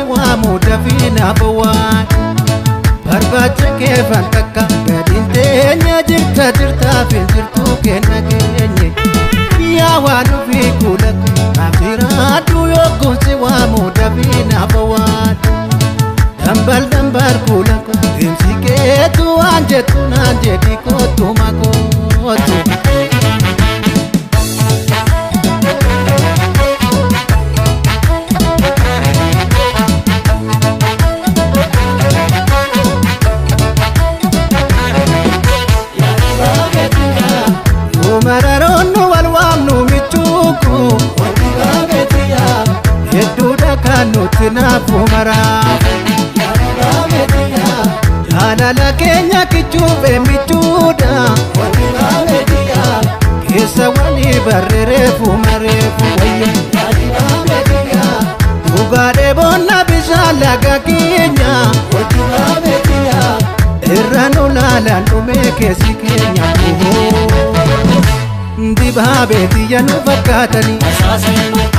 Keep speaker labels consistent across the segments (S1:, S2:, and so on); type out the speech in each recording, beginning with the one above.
S1: waamu dafii naaf waan barbaacha keefan takka gadiin teenya jirta jirtaaf hin jirtu kenna keenye yaa waan ofii kuula naaf jiraadhu yookuun si waamu dafii naaf waan dambal dambal kuula deemsi keetu waan jettu naan jedhi kootu makootu. Mararoon wal waamnu michuuku hedduudha kan nuti naafu maraafu jaalala keenya kichuufe michuudha keessa walii barreereefu mareefu wayya dhugaadhee boonna bishaan laga keenya irra nu laalaan dhumee keessi keenya. Dibaabee xiyya nu fakkaatanii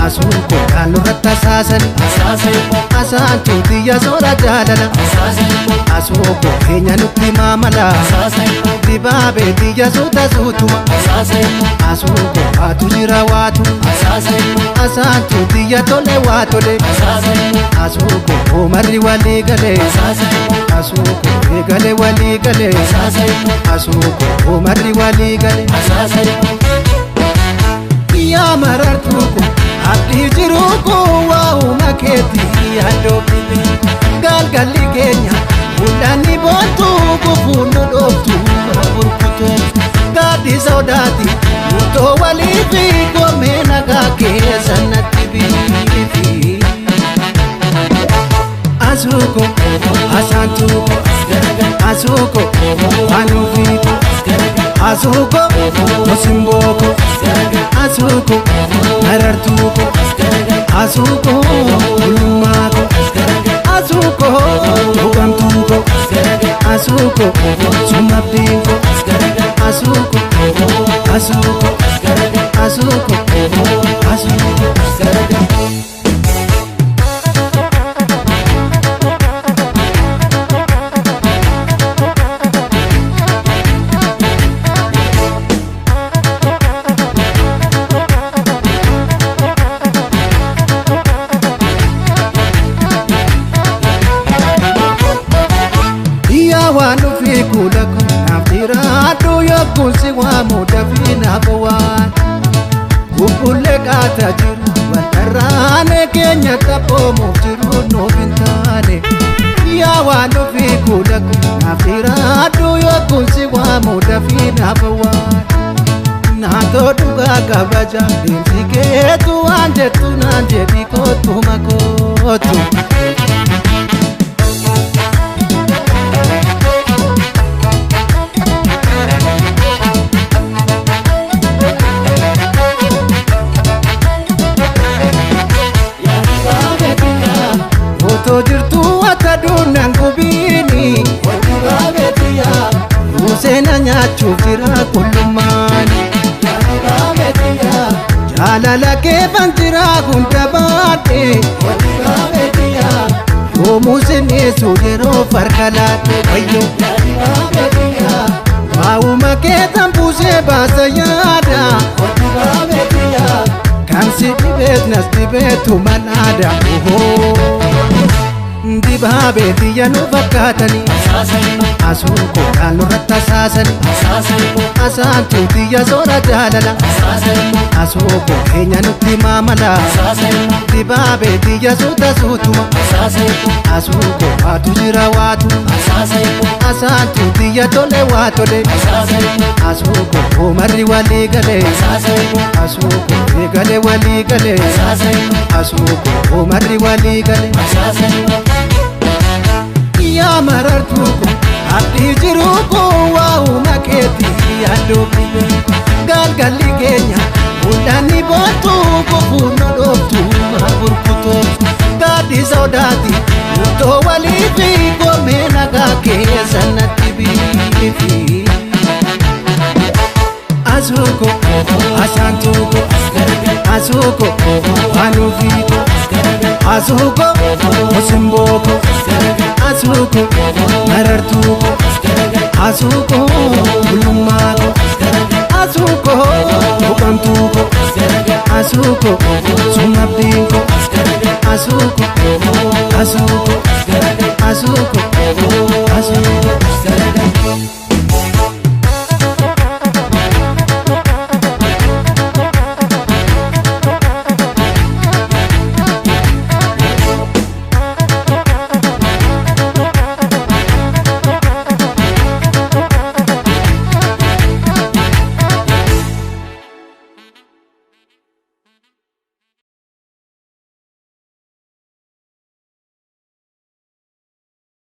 S1: asuun kookaan nurratti asaasanii asaan tuutiyya soora jaalala asuu koo keenya nutti maamala dibaabee xiyya suuta suutuma asuu koo waatu jira waatu asaan tuutiyya tole waa tole asuu koo umarri walii galee asuu koo eegale walii galee asuu koo umarri walii galee. Yaa marartuu ko abdii jiruu ko waa'uma keetii yaadoo fide galgalli keenya mul'anni boontuu gufuun nu dhooftu burkutoo gaaddi sodaati murtoo walii fi goomee nagaa keessa natti biifi. Asuuko asaantuuko asuuko anuufiiko asuuko musimbooko asuuko marartuuko asuuko ulummaako asuuko dhugamtuuko asuuko sumabdiinko asuuko asuuko asuuko asuuko. Yaa waan ofii kuula naaf jiraadhu yookuun si waamu dafii naaf waan bubbullee qaataa jiru waltarraane keenya taphoomuuf jiru nuuf hin taane. Yaa waan ofii kuula naaf jiraadhu yookuun si waamu dafii naaf waan naatoo dhugaa kabaja deemsi keetu waan jettu naan jedhi kootu makootu. Otoo jirtuu akka duunaan gubiini Buuseena nyaachuuf jira qullummaani Jaalala keefan jira hunda baadhe Yoomuu sineessu yeroo farka laadhe wayyo Waa'uma keetan buusee baasa yaada Kan si dhibeet nas dhibeetu malaada. Dibaabee xiyya nu fakkaatanii asuun kookaan nurratti asaasanii asaan tuutiyya soora jaalala asuu koo keenya nutti maamala dibaabee xiyya suuta suutuma asuu koo waatu jira waatu asaan tuutiyya tole waa tole asuu koo umarri walii galee asuu koo eegale walii galee asuu koo umarri walii galee. Yaa marartuu ko abdii jiruu ko waa'uma keetii yaaduu fide galgalli keenya mul'anni boontuu gufuun nu dhooftu burkutoo gaaddi sodaati murtoo walii fi goomee nagaa keessa natti biifi. Asuuko asaantuuko asuuko anuufiiko. Asuuko osimbooko, asuuko marartuuko, asuuko bulummaako, asuuko buqamtuuko, asuuko sumabdiinko, asuuko, asuuko, asuuko, asuuko.